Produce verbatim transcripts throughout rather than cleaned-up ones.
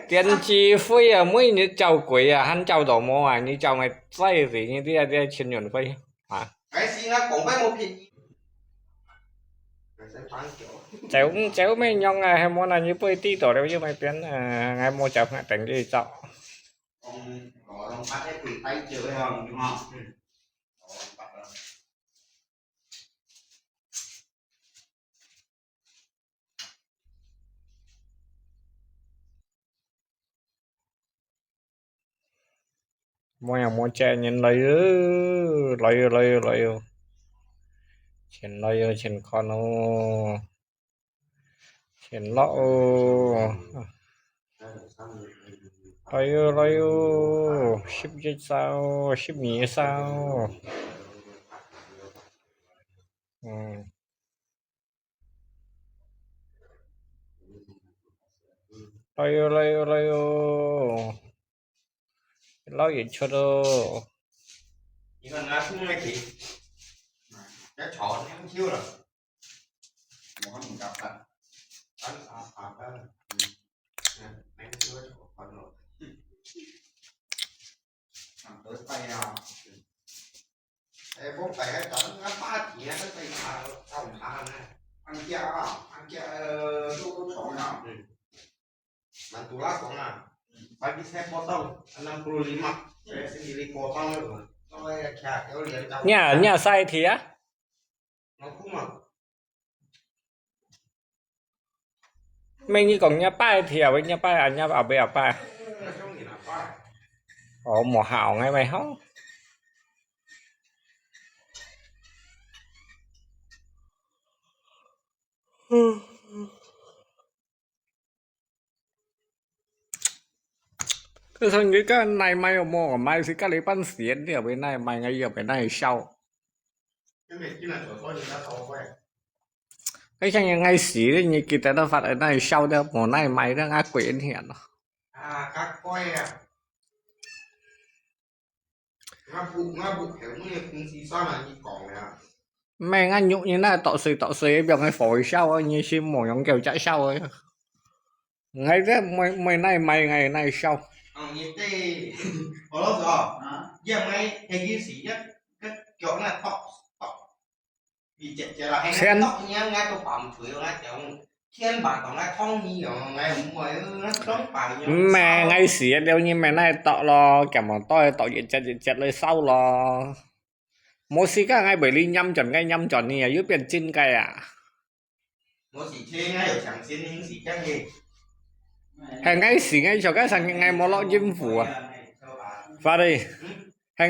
電子費啊，每日繳幾啊，還繳到無啊？你繳麼个？你這這這千元費啊？該時啊，講話無便宜。該先放手。走，走咩樣啊？還無那你不會地多了，又沒變啊？還無走，等佢走。嗯，我用八个鬼帶走的哦，你看。嗯。 無呀，無借，人來喲，來喲，來喲，來喲。錢來喲，錢看哦，錢落哦。來喲，來喲，十一隻哦，十二隻哦。嗯。 來喲，來喲，來喲，落日出哦。你看，拿出來去，要炒兩球了。我們搞饭，咱啥啥饭，嗯，嗯，那个是为什么饭了？嗯，都快呀。 哎，我摆个等啊，八点啊，都在查，找他呢。俺家啊，俺家，呃，都都床啊。嗯。蛮多啦讲啊，pagi saya potong enam puluh lima, saya sendiri potong tu. Kalau yang kia, kalau dia tahu. Nya, nya sai thi ah? Aku mah. 咩你講若爸个條，若爸啊，若後尾阿爸。哦，無效，𠊎毋好。佢想佢个奶賣有無？賣是隔離半仙，你又俾奶賣，𠊎又俾奶燒。 該像人愛死的，你記得都發的那燒的，無那賣的，啊，貴一點咯。啊，較貴啊。我不，我不，後尾个公司算了，你講了。咩，我肉你那剁碎剁碎，放个火燒啊，你是無用叫隻燒啊。 𠊎這買，買哪賣，𠊎哪燒。哦，你對，我老實哦，啊？你買黑金時，一，一腳那剁，剁，一節節啦，還千剁你，𠊎都放腿，𠊎講，天把同𠊎痛你哦，𠊎毋會，𠊎當白你哦。毋係，𠊎死了，你買哪剁咯，咁麼剁，剁一節一節來燒咯。無時間，𠊎為你拈轉，𠊎拈轉你啊，又變真个啊。 我是聽，𠊎有相信，你是這樣个。係𠊎死，𠊎想該成日𠊎無落陰府啊。發的，係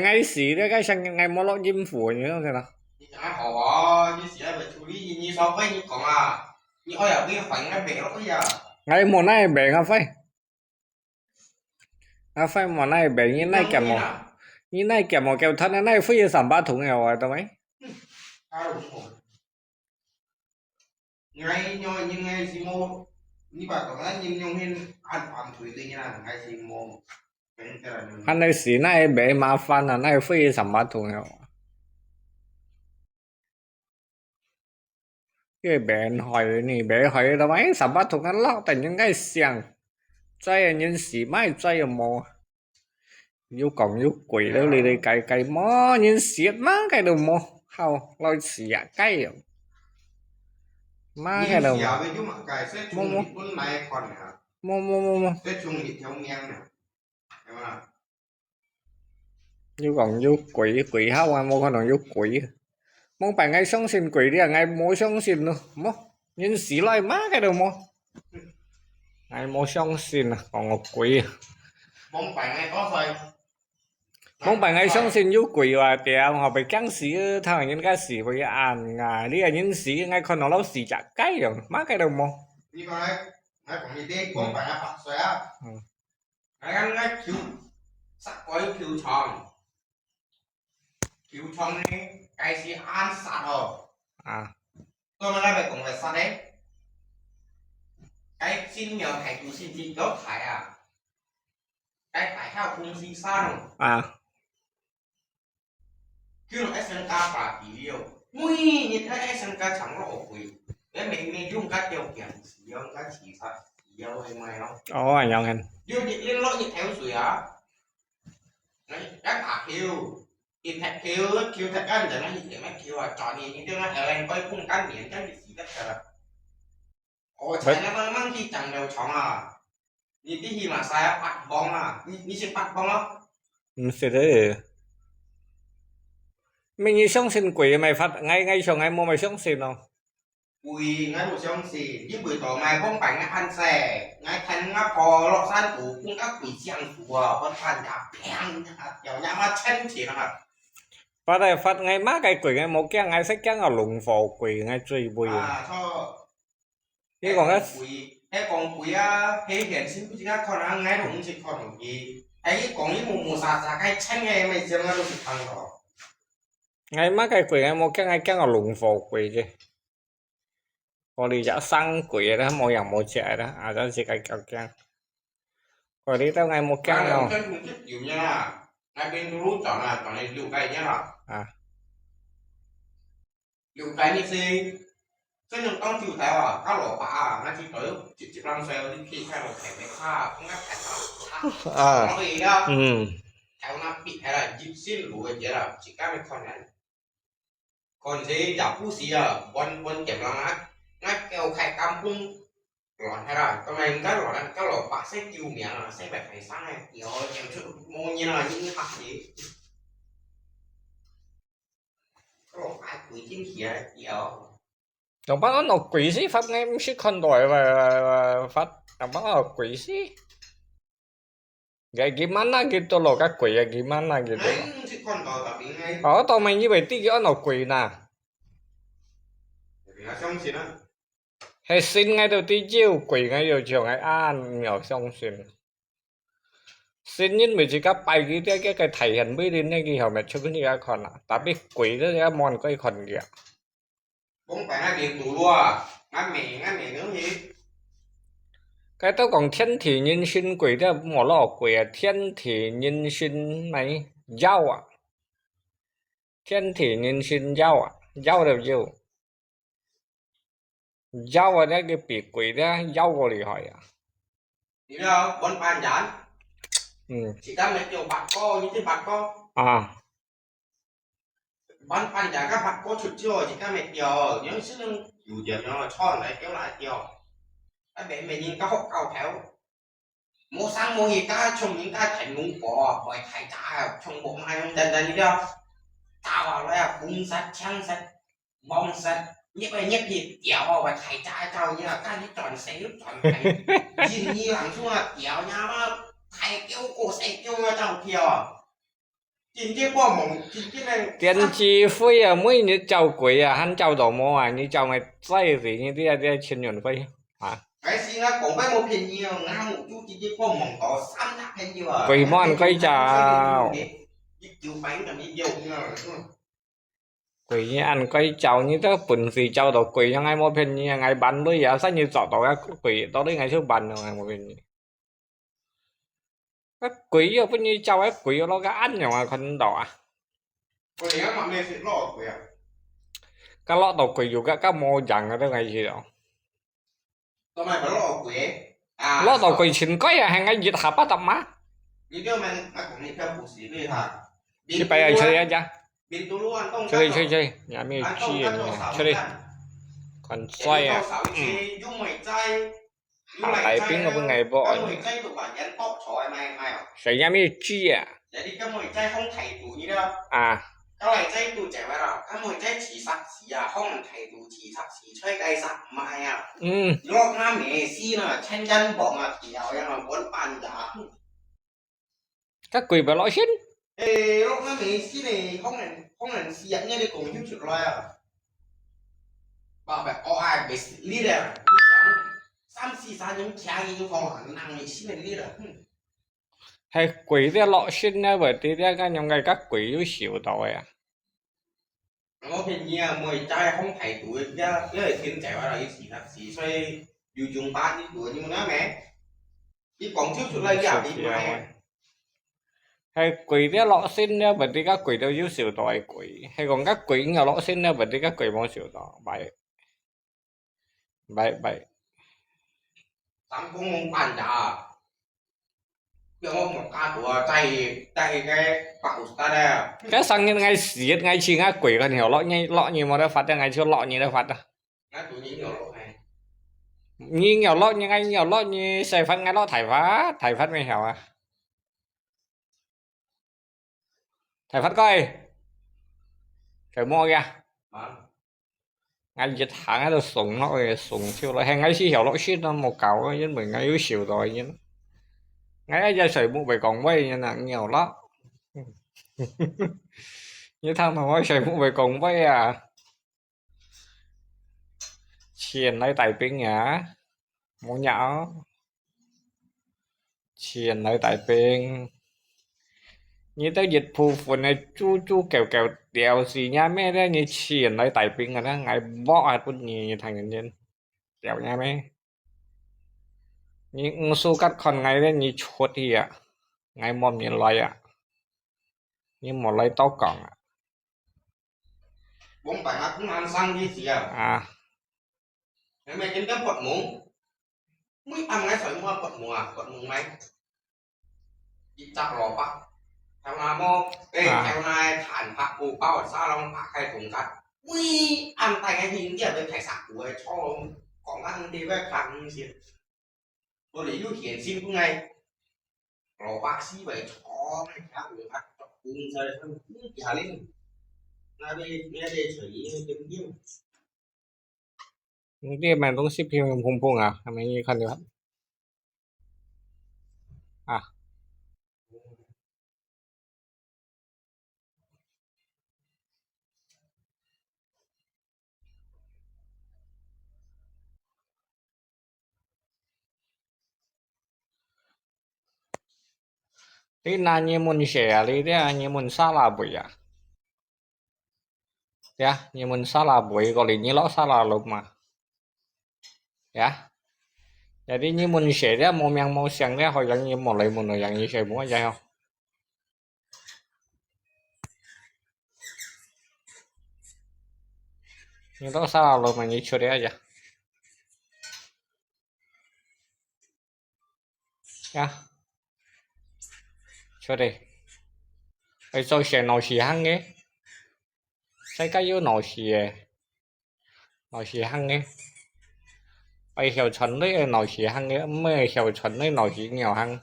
𠊎死，該成日𠊎無落陰府，你知道嗎？你講好哦，你是要處理，你上回你講啊，你愛要給還該病了呀。𠊎無那病啊，費。 啊，費無哪會病，你哪會感冒？你哪會感冒？叫他那哪會肺三八痛个，我懂没？啊，有無？𠊎用，用个是無，你把講咱用用迄安防腿个啦，還是無？還係是哪會病麻煩啊？哪會肺三八痛个？ 該病害你，病害到，哎，三八痛啊，落等人个想，知啊人死，莫知啊無。又講又貴了，你你計計無，人死麼个都無，好，來死啊，計啊。麼个都無。人死啊，你就莫計，所以從日本來看啊。無，無，無，無。所以從一條命啊。 有無啦？又講又貴，貴好啊，無可能又貴。往擺𠊎相信貴了，𠊎無相信咯，無，人死來麼个都無。𠊎無相信啊，講我貴啊。往擺𠊎多歲？往擺𠊎相信又貴啊，對啊，我被驚死啊，他人家死會安啊，你个人死，𠊎看到老死隻雞樣，麼个都無。你講來，𠊎講你聽，往擺𠊎八歲啊。嗯。 𠊎講𠊎球，殺過球場，球場呢，該時恁殺哦。啊。當然𠊎咪講會殺呢，該新苗台獨信機搞大啊，該大校公司山哦。啊。 佢用SMG發射了，每日个SMG長落去，該每每用个條件是用个其他，有係咪咯？哦，恁樣个。有一日落一頭水啊，你一打球，一踢球，球踢緊就那一點个球啊，轉你你對那L N該碰緊面，真係死得㗎啦！我才那慢慢去長流長啊，你必須嘛晒啊八磅啊，你你食八磅咯？毋識个。乜你相信鬼个，乜發，𠊎，𠊎想𠊎無乜相信咯。 鬼，𠊎無相信，因為到𠊎講拜𠊎恁細，𠊎跈吾婆落山肚，分該鬼相處啊，分番也平啊，有也嘛清醒啊。發來發，𠊎麼个鬼，𠊎無驚，𠊎識驚个龍火鬼，𠊎最畏。啊，錯。你講个，係講鬼，係講鬼啊，係現身不自家看啊，𠊎都毋識看落去。係你講你無無沙沙，該清个，乜將𠊎都識看到。𠊎麼个鬼，𠊎無驚，𠊎驚个龍火鬼啫。 我這隻生鬼个啦，無樣無隻个啦，啊，真係該驚驚。我這兜𠊎無驚哦。啊，真係有影啊！𠊎邊都路轉啊，轉來六個月啦。啊。六個月先，真正當晝頭啊，到老伯啊，𠊎就到直接讓水，你可以看到前面啊，應該看到啊。啊。可以啊。嗯。頭那邊係啦，入新路个節啦，自家去看人。 看這也不時啊，問問點人啊，𠊎叫開監工亂係啦，當然該亂啊，該老伯先救命啊，先別開聲啊，屌，講出無人啊，應該嚇死。該老伯鬼精血啊，屌。老伯安到鬼死法，𠊎毋識看到个，法，老伯安到鬼死。 Gimana gitu loh，該鬼啊，gimana gitu loh。哦，到尾以為自己安到鬼呐。係信𠊎都知有鬼，𠊎又像𠊎恁樣相信。信因為自家拜佢，這個大賢位呢，佢後面出去自家看啊，tapi鬼這個無人可以看佢啊。 講白那邊堵路啊，𠊎妹，𠊎妹等去。該都講天地人心鬼，這無老鬼啊，天地人心，哪，妖啊。天地人心妖啊，妖都有。妖啊，這個比鬼這妖過厲害啊。你知道，本班人，嗯。自家妹叫八哥，你知八哥？啊。 Ban pan jaga bát có chụp chiêu, chỉ có mẹ tiểu, những sự nâng ưu điểm nó cho lại kéo lại tiểu. Các bé mẹ nhìn các hộp cao théo. Mô sáng mô hi các chồng những cái thành nung bỏ, khỏi thái trả, chồng bộ mai không đần đần đi đâu. Tao vào đây là bún sắt, chăng sắt, bông sắt, nhếp ơi nhếp hi tiểu, khỏi thái trả cho như là các cái tròn xé, tròn thái. Nhìn như lắm xuống là tiểu nha, thái kéo cô xé kéo cho thiểu. 電視會啊，每日照鬼啊，還照到無啊？你照𠊎再死，你這這千元會啊？鬼無恁該照。鬼恁該照，你這本事照到鬼，𠊎無騙你啊，𠊎萬鐳啊，使你照到个鬼，到底𠊎就萬鐳，𠊎無騙你。 該鬼又分你照，該鬼又落个恁樣啊，看到啊。該落到鬼又个，个無樣啊，都𠊎去哦。落到鬼真該啊，還𠊎一下巴達嘛。去拜啊，去啊，去啊。去去去，也沒有去啊，你看，去哩。看帥啊，嗯。 大兵个分𠊎報。誰也沒有去啊。啊。嗯。 該鬼無落身。誒，落那尾先呢，可能，可能是啊，你講出來啊。爸爸，哦，哎，袂使你咧，你想三四三人徛一方，人會信你啦，哼。係鬼咧落身咧，會知咧，該樣个，該鬼有收到个啊。 我騙你啊，每隻風颱肚个，這，這个天氣啊，佢四十四歲，有種八十度，你問阿妹？你講出出來，你也明白。係鬼咧落身咧，問題該鬼都有收到个鬼。係講該鬼有落身咧，問題該鬼無收到，拜。 拜拜。咱公公办的啊，叫我莫加多啊，在在个八五三的。該生日𠊎死日𠊎去𠊎跪个，你落你落你無得發的，𠊎就落你得發的。那主人有落哎。你有落你，𠊎有落你，谁发𠊎落大發，大发没有啊？大發哥，在摸呀？啊？ 𠊎一行喺度送落去，送出來，係𠊎死曉落雪都無搞，因為𠊎有笑到人。𠊎一隻睡目會講話人啊，尿啦。你聽到我睡目會講話啊？錢來帶兵啊，無尿。 錢來帶兵。你兜一部分个豬豬狗狗掉死若咩咧？你錢來帶兵个咧，𠊎剝啊分你，你聽人人掉若咩？你毋suka看𠊎咧，你出去啊！𠊎無面來啊！你莫來多講啊！ 往擺啊，公安生意時啊，啊。係咪點點發夢？每暗𠊎睡目發夢啊，發夢咩？一隻蘿蔔，跳那毛，誒，啊。跳那炭白布包沙龍白開中間，每暗帶𠊎去點个大石鼓个坐，講緊點个發夢先。 我兜有現成个蘿蔔絲會炒，還有啊，紅菜，嗯，下面，那邊那邊菜也點點。你這買東西乒乒乓乓啊，還沒人看到啊？啊。 你拿你們寫啊，你這你們沙拉杯啊？呀，你們沙拉杯過來，你落沙拉落嘛？呀，jadi你們寫這無名無姓這，好像你無來無來樣，你寫無樣哦。 你到沙拉落嘛，你出來呀。呀，出來。愛做些鬧事行个，世界有鬧事个。 鬧事行个。愛曉傳來鬧事行个，毋係曉傳來鬧事尿行。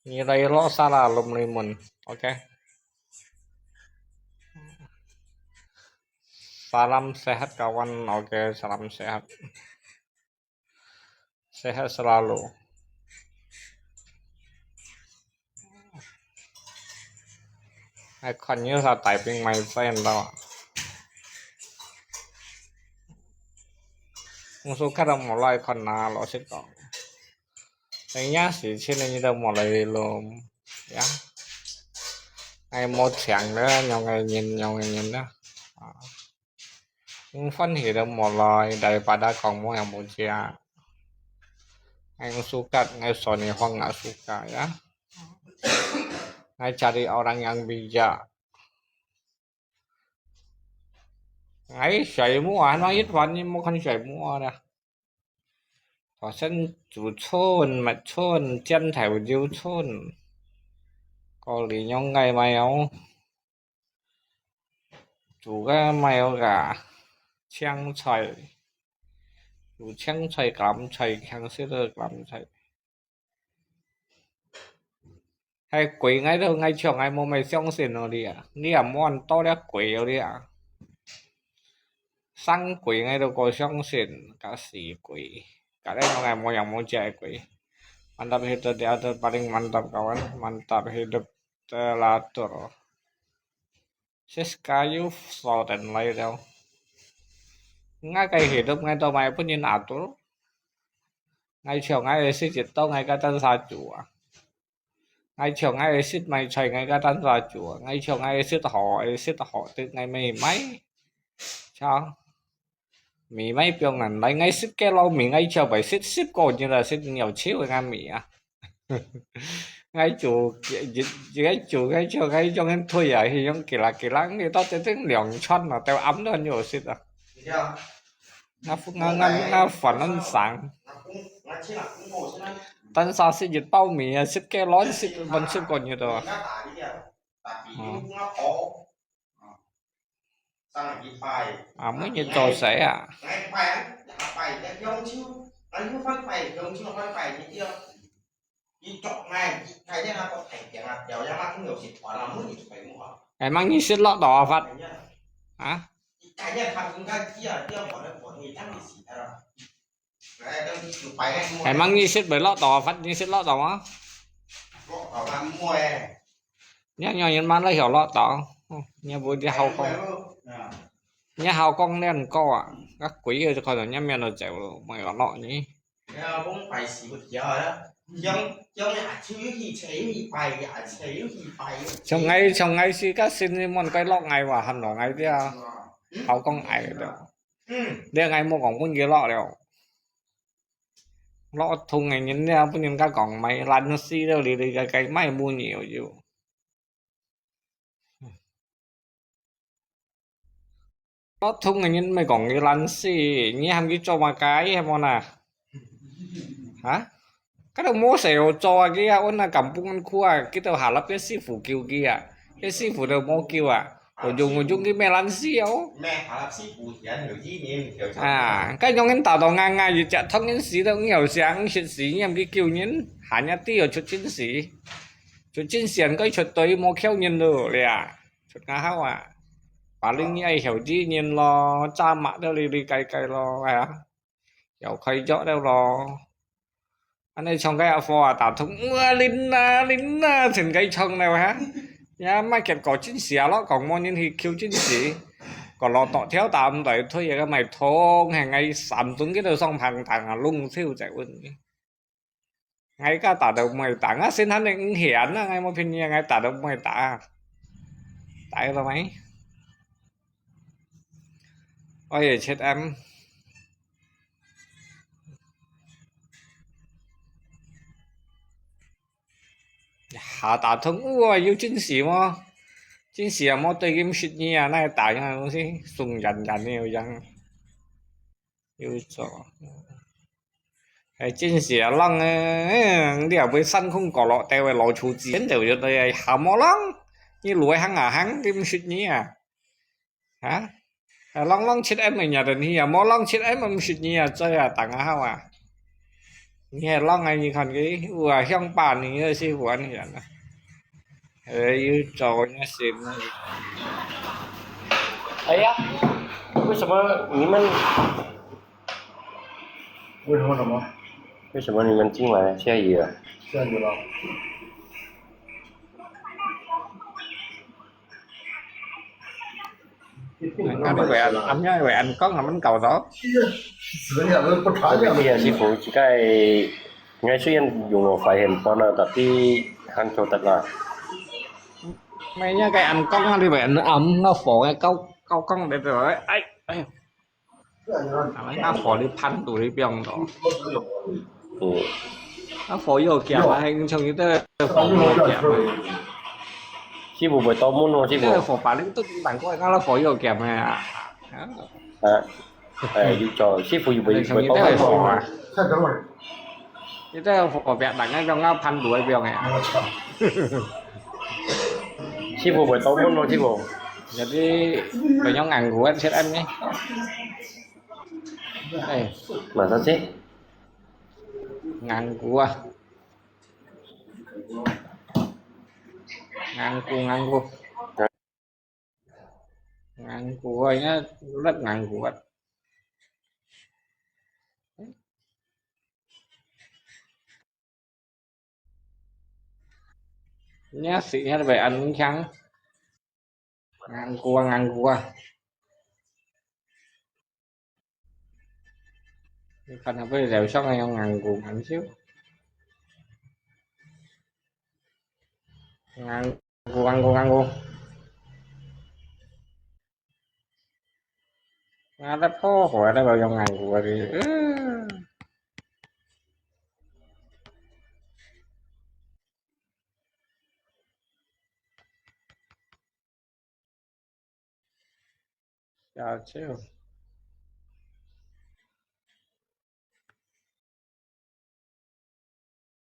你來落沙拉攏你問，OK？Salam sehat kawan, OK, salam sehat. Sehat selalu. Ai, 看有啥大兵買friend到啊？我說看到無來看哪，老實講。人家是千年都無來咯，呀。哎，無強了，兩個人，兩個人了，啊。 你歡喜都無來，大把大講無樣無食。Ai suka, ai soni hong nggak suka ya. Ai cari orang yang bijak. Ai 水母啊，那一碗你莫看水母啊啦。頭先煮春、蜜春、尖頭油春，個零用个沒有。 煮个無个，青菜，有青菜、鹹菜，青色个鹹菜。係鬼，𠊎都，𠊎像，𠊎無乜相信哦，你啊，你啊，無恁多了鬼哦，你啊。生鬼，𠊎都過相信，該死鬼，該个𠊎無樣無隻个鬼。Mantap hidup di atas paling mantap kawan, mantap hidup teratur. Sis kayu soten lai tau. Ngai kai hidup ngai tau mai pun yin atur. Ngai chiao ngai sit jit tau ngai ka tan sa chua. Ngai chiao ngai sit mai chai ngai ka tan sa chua. Ngai chiao ngai sit ho, sit ho tit ngai mai mai. Chao. Mì mai piong nan lai ngai sit ke lo mì ngai chiao bai sit sit ko ni la sit niao chiu ngai mì a. Ngai chu, ngai chu, ngai chu, ngai jong hen thui a, hi jong kila kila, ngai to te teng liang chan na, teo am no nyo sit a. Iya. 𠊎，𠊎，𠊎，𠊎煩恁生。單儕食一包麵啊，食雞卵，食飯食過nhiều到啊。哦。啊，每日做事啊。哎，吂你食落到啊，發？啊？哎，吂你食會落到啊，發？你食落到啊？你仰人吂來曉落到？哦，你毋知好講。你好講練過啊？該鬼个就看到你面都走了，無有落呢。 像𠊎，像𠊎係个新人，問該落𠊎話，喊落𠊎个啊，好講𠊎个。這𠊎無講分佢落了。落通个人了，分人家講賣爛死了，哩哩个个賣無nhiều就。 落通个人毋係講佢爛死，你喊佢做麼个，係無哪？哈？該兜無事好做啊，佢啊，安啊，kampung恁苦啊，佢兜下落个師傅救佢啊，該師傅都無救啊，我用我用佢賣爛死哦。啊，該種人打到硬硬，一隻痛人死都毋曉想，食死，你喊佢救人，還要知有出真死。 出真死，該絕對無救人了，這啊，出牙口啊！Paling你愛曉知人咯，詐罵兜哩哩个个咯，哎呀，曉開藥兜咯。恁呢像該阿婆啊，打通，哇，靈啊，靈啊，成个唱了哈。也莫結果真死啊咯，講無人去救真死，個老多條打毋來退，該賣通，係𠊎三頓佢兜上旁聽啊，弄臭在問。 𠊎家打都毋會打，𠊎先喊你五險啊，𠊎無騙你啊，𠊎打都毋會打。打了沒？我也七M。下打通，哇，有真事無？真事啊，無對佢毋識你啊，那打樣東西，送人人的有樣，有做。 哎，真係啊，人哎，你也會上空角落，在位老鼠之前就有的，還無人，你路行啊行，你毋識你啊？啊？啊，人人七M个人，你也無人七M毋識你啊，這啊，當然好啊。你還人啊，你看佢，有啊，鄉巴你个師傅恁樣啊。 哎，又找人家谁呢？哎呀，为什么你们，为什么什么？为什么你们进来下雨了？下雨了。啊，你會恁，恁樣會恁講，恁搞到？是啊，是啊，不查的。哎呀，師傅，這個，應該雖然用了快很多了，tapi還做得啦。 Mainnya kaya angkong nga di ba? Ano, am, nga fo, nga kau, kau kong dito, eh. Ay, ay. Ang nga fo di pan tu di piang to. Hmm. Nga fo yo kia ma, heng chong ito, fo yo kia ma. Sibu ba to mo no, sibu. Ito fo paling tu, tang ko, nga fo yo kia ma. Ha? 哎，有做，師傅又會，又會講話。你這個火表等下用到潘爐个表哎。師傅會當問咯，師傅。Jadi banyak nganggur kan set M ni. Eh, masa sih? Nganggur ah. Nganggur, nganggur. Nganggur, rất nganggur. Nhá sĩ nhá vậy ăn chăng. Nganggur, nganggur. Phần học với lèo sót này không nganggur ngắn xíu. Nganggur, nganggur, nganggur. Nganggur, nganggur. Chào, chào.